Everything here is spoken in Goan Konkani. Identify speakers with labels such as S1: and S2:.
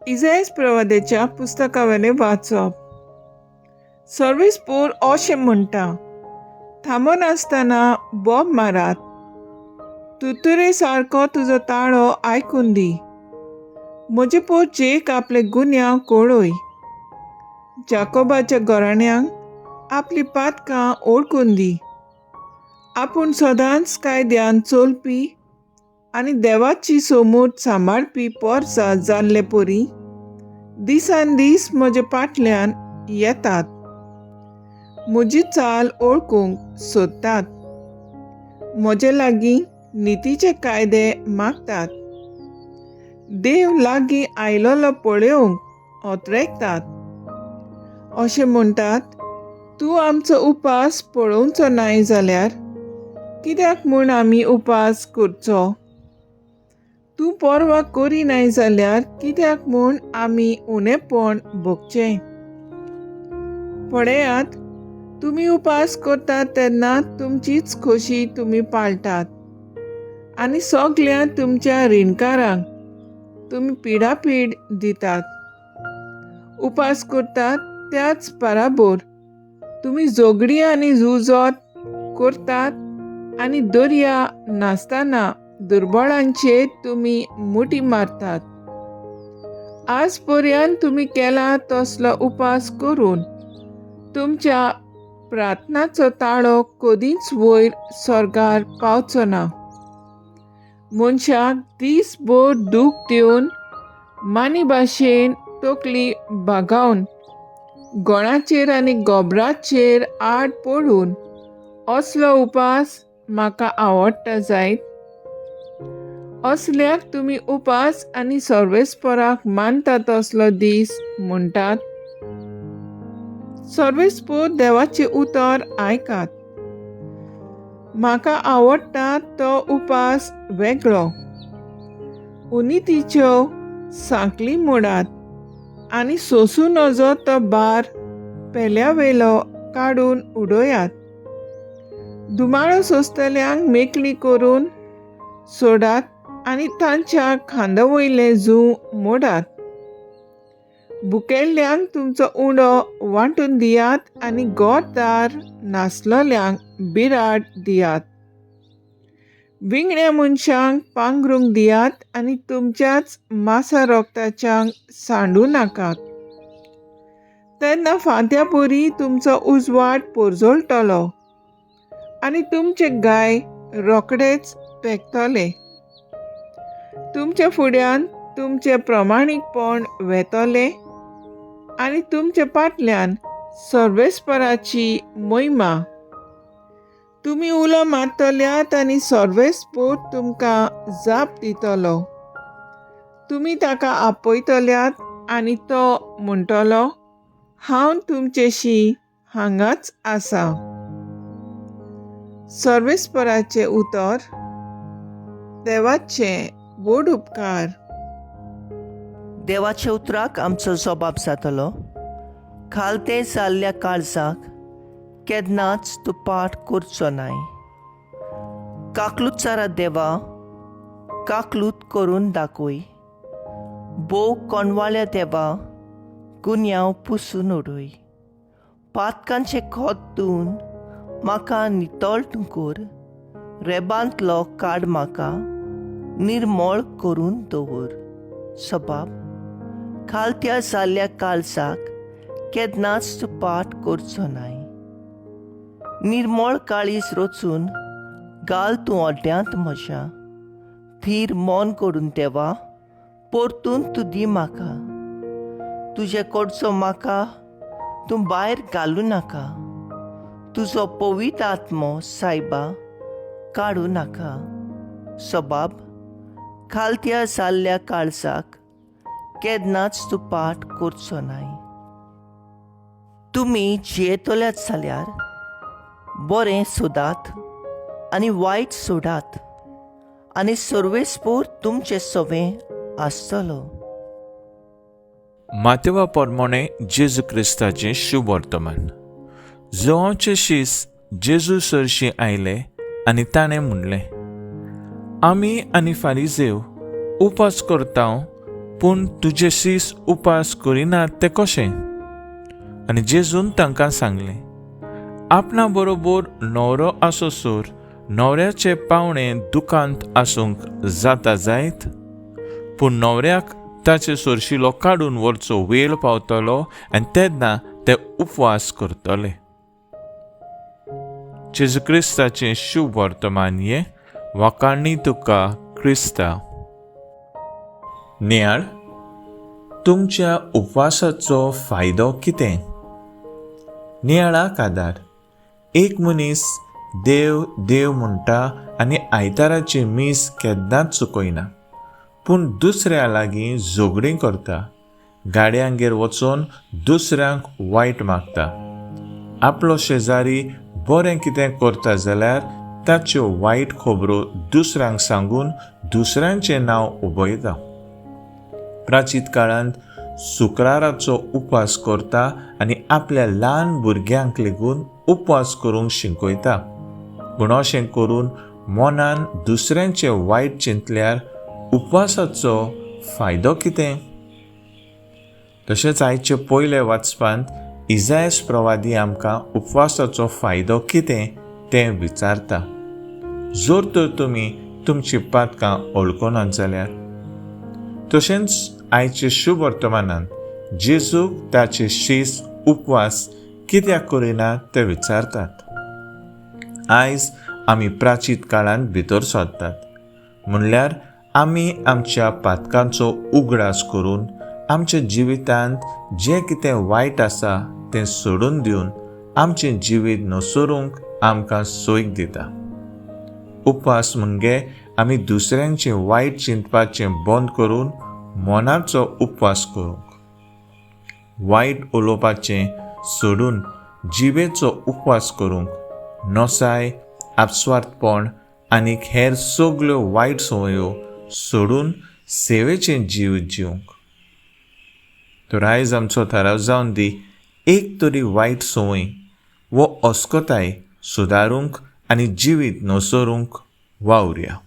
S1: इजायस प्रवाद्याच्या पुस्तकावेलें वाचप. सर्वेस्पोर अशें म्हणटा, थांबनासतना बोब मारात, तुतुरे सारको तुजो ताळो आयकून दी, म्हजे पोरचेक आपले गुन्यांव कळय, जाकोबाच्या घराण्यांक आपली पातकां ओळखून दी. आपूण सदांच कायद्यान चलपी आनी देवाची सोमूत सांबाळपी पोरसां जाल्ले परी दिसान दीस म्हजे फाटल्यान येतात, म्हजी चाल ओळखूंक सोदतात, म्हजे लागीं नितीचे कायदे मागतात, देव लागीं आयलोलो पळोवंक ओतरेकतात. अशें म्हणटात, तूं आमचो उपास पळोवचो नाय जाल्यार कित्याक म्हूण आमी उपास करचो? तूं पर्वा करिनाय जाल्यार कित्याक म्हूण आमी उणेपण भोगचें? पळयात, तुमी उपास करतात तेन्ना तुमचीच खोशी तुमी पाळटात आनी सगल्या तुमच्या रिणकारांक तुमी पिडापीड दितात. उपास करतात त्याच बराबर तुमी झगडीं आनी झुजत करतात आनी दर्या नासतना दुर्बळांचेर तुमी मुठी मारतात. आज पर्यंत तुमी केला तसलो उपास करून तुमच्या प्रार्थनाचो ताळो कदींच वयर स्वर्गार पावचो ना. मनशाक दीसभर दूख दिवन मानी भाशेन तकली बागावन गोणाचेर आनी गोबराचेर आड पडून असलो उपास म्हाका आवडटा जायत? असल्याक तुमी उपास आनी सर्वेस्पराक मानता तसलो दीस म्हणटात? सर्वेस्पोर देवाचें उतर आयकात. म्हाका आवडटा तो उपास वेगळो. उनितीच्यो सांकली मोडात आनी सोंसूं नजो तो भार पेल्यावेलो काडून उडयात. धुमाळो सोंसतल्यांक मेकळी करून सोडात आनी तांच्या खांदा वयलें जूं मोडात. भुकेल्ल्यांक तुमचो उंडो वांटून दियात आनी गोरदार नासलोल्यांक बिराड दियात. विंगड्या मनशांक पांगरूंक दियात आनी तुमच्याच मासा रोगताच्यांक सांडूं नाकात. तेन्ना फांत्या परी तुमचो उजवाड पोरजोळटलो आनी तुमचे गाय रोखडेच पेकतले. तुमच्या फुड्यान तुमचें प्रमाणीकपण वेतलें आनी तुमच्या फाटल्यान सर्वेस्पराची महिमा. तुमी उलो मारतल्यात आनी सर्वेस्पोर तुमकां जाप दितलो. तुमी ताका आपयतल्यात आनी तो म्हणटलो, हांव तुमचेशी हांगाच आसा. सर्वेस्पराचें उतर. देवाचे व्हड उपकार.
S2: देवाच्या उतराक आमचो जबाब जातलो. खालतें जाल्ल्या काळजाक केन्नाच तूं पाठ करचो नाय. काकलूत देवा, काकलूत करून दाखय. भोव कोणवाल्या देवा, गुन्यांव पुसून उडय. पातकांचें खोत धुवन म्हाका नितळ तूं कर. रेबांतलो काड म्हाका, निर्मळ करून दवर. सबाब खालत्या जाल्ल्या काळजाक केन्नाच तूं पाठ करचो नाय. निर्मळ काळीज रचून घाल तूं अड्ड्यांत म्हज्या. थीर मन करून देवा, परतून तूं दी म्हाका. तुजे कडचो म्हाका तूं भायर घालूं नाका. तुजो पवित्र आत्मो सायबा काडूं नाका. सबाब खालत्या जाल्ल्या काळजाक केन्नाच तूं पाठ करचो नाय. तुमी जियेतल्यात जाल्यार बरें सोदात आनी वायट सोडात आनी सर्वेस्पोर तुमचें सवें आसतलो.
S3: मातेवा परमणे जेजू क्रिस्ताचें शुभ वर्तमान. जोवाचे शीस जेजू सरशी आयले आनी ताणें म्हणलें, आमी आनी फारिजेव उपास करता, पूण तुजे शीस उपास करिनात ते कशें? आनी जेजून तांकां सांगलें, आपणा बरोबर न्हवरो आसोसर न्हवऱ्याचे पावणे दुकांत आसूंक जाता जायत? पूण न्हवऱ्याक ताचे सरशिलो काडून व्हरचो वेळ पावतलो आनी तेन्ना ते उपवास करतले. जेजू क्रिस्ताचें शुभ वर्तमान हें. वाखाणी तुका क्रिस्ता. नियाळ, तुमच्या उपवासाचो फायदो कितें? नियाळाक आदार. एक मनीस देव देव म्हणटा आनी आयताराचें मीस केन्नाच चुकयना, पूण दुसऱ्या लागीं झगडीं करता, गाडयांगेर वचून दुसऱ्यांक वायट मागता. आपलो शेजारी बरें कितें करता जाल्यार ताच्यो वायट खबरो दुसऱ्यांक सांगून दुसऱ्यांचें नांव उबयता. प्राचीत काळांत शुक्राराचो उपवास करता आनी आपल्या ल्हान भुरग्यांक लेगून उपवास करूंक शिकयता, पूण अशें करून मनान दुसऱ्यांचें वायट चिंतल्यार उपवासाचो फायदो कितें? तशेंच आयचे पयले वाचपांत इजायस प्रवादी आमकां उपवासाचो फायदो कितें तें विचारता. जर तर तुमी तुमची पातकां वळखनात जाल्यार. तशेंच आयचे शुभ वर्तमानांत जेजूक ताचे शीस उपवास कित्याक करिना ते विचारतात. आयज आमी प्राचीत काळांत भितर सरतात, म्हणल्यार आमी आमच्या पातकांचो उगडास करून आमच्या जिवितांत जें कितें वायट आसा तें सोडून दिवन आमचें जिवीत नसरूंक आमकां सोयीक दिता. उपवास म्हणजे आमी दुसऱ्यांचें वायट चिंतपाचें बंद करून मनाचो उपवास करूंक, वायट उलोवपाचें सोडून जिबेचो उपवास करूंक, नसाय, आपस्वार्थपण आनी हेर सगल्यो वायट संवयो सोडून सेवेचें जिवीत जिवंक. तर आयज आमचो थाराव जावन दी, एक तरी वायट संवय वो अस्कताय सुदारूंक आनी जिवीत नसरूंक वावुरया.